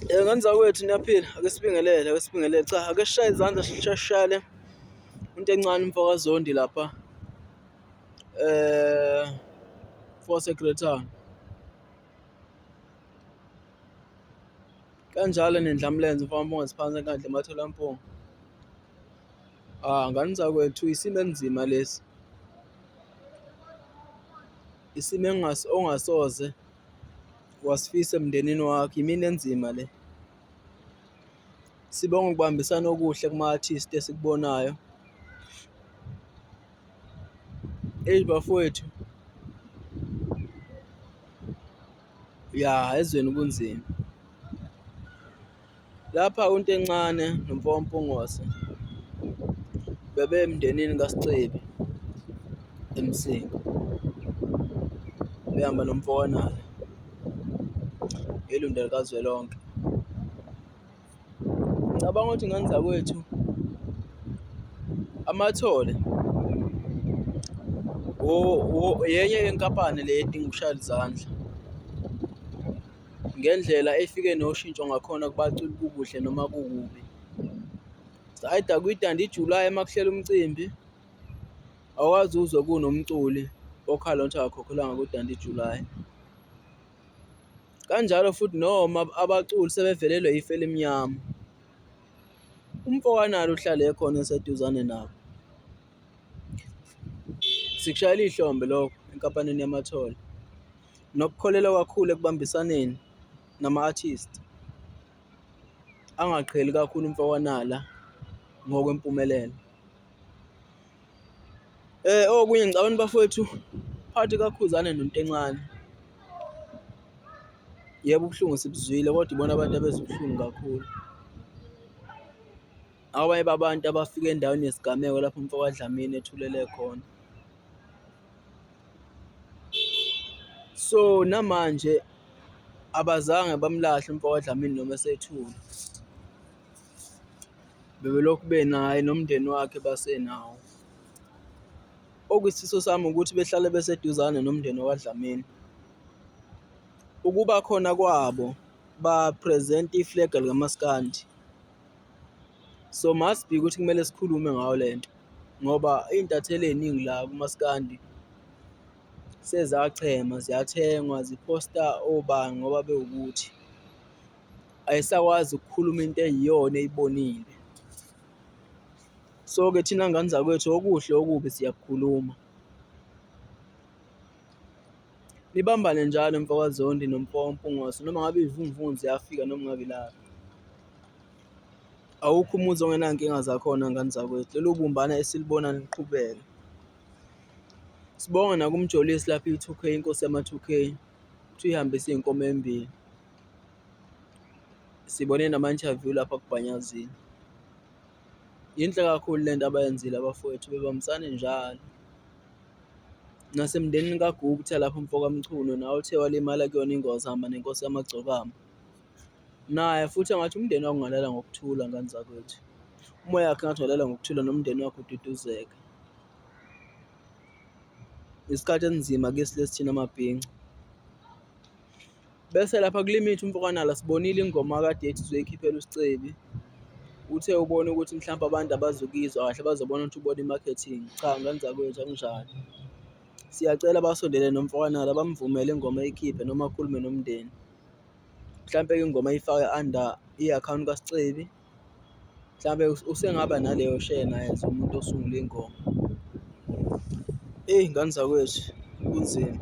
Ngane zakwethu niyaphila? Ake sibingelele, ake sibingelele. Cha, ake sishaye izandla sishayeshayele into encane umfo kaZondi lapha umfo wase-Greytown. Kanjalo neNdlamlenze umfo kaMpungose phansi eNkandla eMatholampunga. Ah, ngane zakwethu isimo esinzima lesi, isimo ongasoze wasifisa emndenini wakho, imini enzima le. Sibonge ukubambisana okuhle kuma-artist esikubonayo. Eyi bafowethu, ya ezweni kunzima. Lapha uNtencane nomfo kaMpungose bebe emndenini kaSicebi eMsinga, behamba nomfo kaNala ilunga likazwelonke. Ngicabanga ukuthi ngane zakwethu Amathole yenye yenkampani le edinga ukushayelwa izandla ngendlela efike noshintsho ngakhona kubaculi kukuhle noma kukubi. It's either kwiDundee July uma kuhlelwa umcimbi, awukaze uzwe kunomculi okhala ngokuthi akakhokhelwanga kwiDundee July. Kanjalo futhi noma abaculi sebevelelwe ifu elimnyama, umfo kaNala uhlale ekhona eseduzane nabo. Sikushayela ihlombe lokho enkampanini yamathole nokukholelwa kakhulu ekubambisaneni nama-artist. Angaqheli kakhulu umfo kaNala ngokwempumelelo. Okunye ngicabanga ukuthi bafowethu phakathi kaKhuzani noNtencane, yebo ubuhlungu sibuzwile kodwa ibona abantu abezwa ubuhlungu kakhulu. Abanye babantu abafika endaweni yesigameko lapho umfo kaDlamini ethulele khona. So namanje abazange bamlahle umfo kaDlamini noma esethule. Bebelokhu benaye nomndeni wakhe basenawo. Okuyisifiso sami ukuthi behlale beseduzane nomndeni wakwaDlamini. Ukuba khona kwabo ba-present-a ifulegi likamaskandi. So must be ukuthi kumele sikhulume ngayo le nto ngoba iy'ntatheli ey'ningi la kumaskandi sezachema ziyathengwa ziphosta obani ngoba bewukuthi. Ayisakwazi ukukhuluma into eyiyona eyibonile. So-ke thina ngane zakwethu okuhle okubi siyakukhuluma. Nibambane njalo mfo kaZondi nomfo kaMpungose noma ngabe iy'vunguvungu ziyafika noma ngabe ilaphi. Awukho umuzi ongenankinga zakhona ngane zakwethu, lolu bumbano esilubona luqhubeka. Sibonge nakuMjolisi lapha i-two K, inkosi yama-two K, kuthiwa ihambise iy'nkomo ey'mbili. Sibone nama-interview lapha kubhanyazile. Yinhle kakhulu lento abayenzile abafowethu bebambisane njalo. Nasemndenini kaGupta lapho umfo kaMchunu nawe uthe walimala kuyona ingozi ehamba neNkosi yamaGcokama. Naye futhi engathi umndeni wakhe ungalala ngokuthula ngane zakwethu. Umoya wakhe engathi ungalala ngokuthula nomndeni wakhe ududuzeke. Isikhathi esinzima kithi lesi thina mabhinca. Bese lapha kuLimit umfo kaNala sibonile ingoma akade ethi uzoyikhiphela uSicebi. Uthe ubona ukuthi mhlawumpe abantu abazukuyizwa kahle bazobona ukuthi ubona i-marketing. Cha ngane zakwethu akunjalo. Siyacela basondele nomfo kaNala bamvumele ingoma ayikhiphe noma akhulume nomndeni. Mhlampe-ke ingoma ayifake under i-akhawunti kaSicebi, mhlampe usengaba naleyo share naye as umuntu osungule ingoma. Eyi ngane zakwethu kunzima.